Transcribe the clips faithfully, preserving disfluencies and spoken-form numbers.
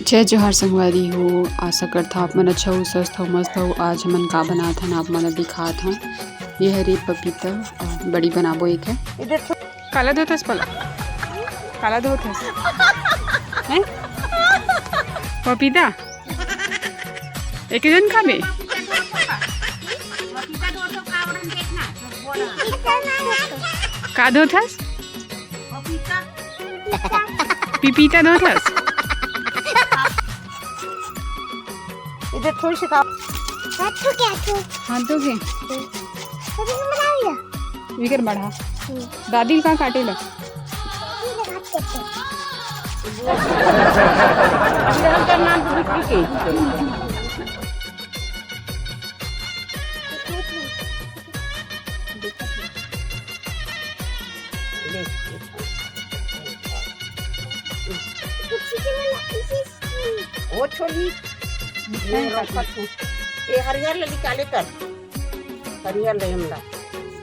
जय जोहार संगवारी हो, आशा करथंव आप मन अच्छा हो, स्वस्थ हो, मस्त हो। आज हमन का बनात हन, आप मन ल दिखात हन। ये हरे पपीता, अ, बड़ी बनाबो एक है। काला धोथस पला? काला धोथस? हैं? पपीता? एक जन खाबे? का धोथस? पपीता धोथस? इधर थोड़ी सी खाओ। हाथों के, हाथों। हाथों के? अभी हम बनाओ या? विकर बढ़ा। हम्म। दादी का काटे ला? ये लगा के। इधर हम करना तो बिक्री के। ओ छोरी, ये रखत हूँ। ये हरियर ले निकाले कर। हरियर ले हमला।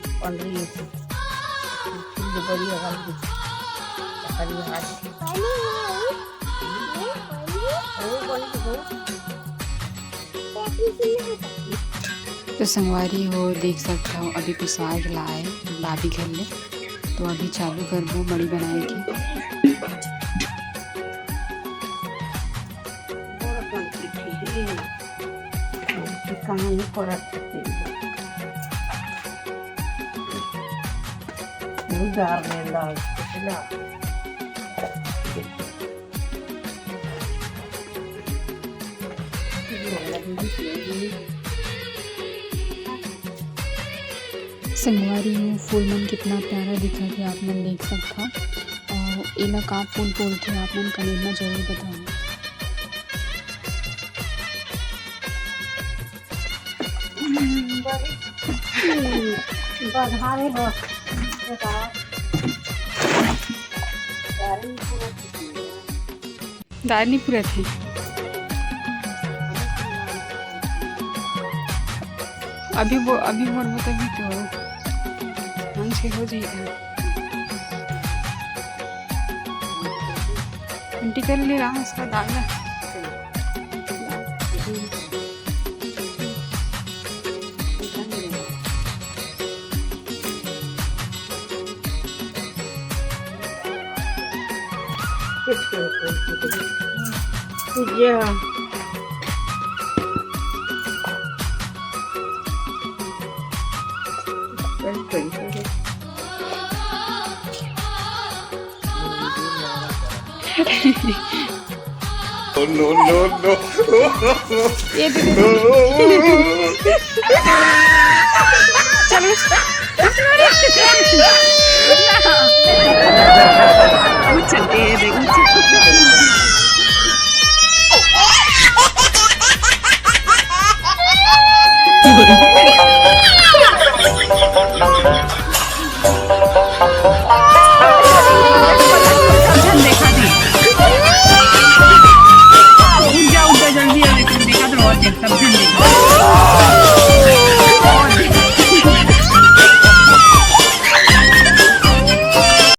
पंडरी ये। ये बड़ी हरियर। हरियर हाथ। ओ बड़ी हो। तो संगवारी हो, देख सकथव, अभी पिसाय ला आए भाभी घर ले, तो अभी चालू करबो बड़ी बनाए के। कहानी पढ़त हती। उधार ले ला, ला। संगवारी हो, फूल मन कितना प्यारा दिखत हे, आप मन देख सकथव। अउ एला का फूल बोलथे, आप मन comment म जरूर बतावव। बधाई हो। दाल नइ पुरत हे। अभी वो, अभी मोर वो तभी तो हम से हो जाएगा। आंटी कर ले रहा हूँ उसका दाल ना। No, no, no, no। ये दे दे। चलो। उछलते हैं, देख, उछलते हैं।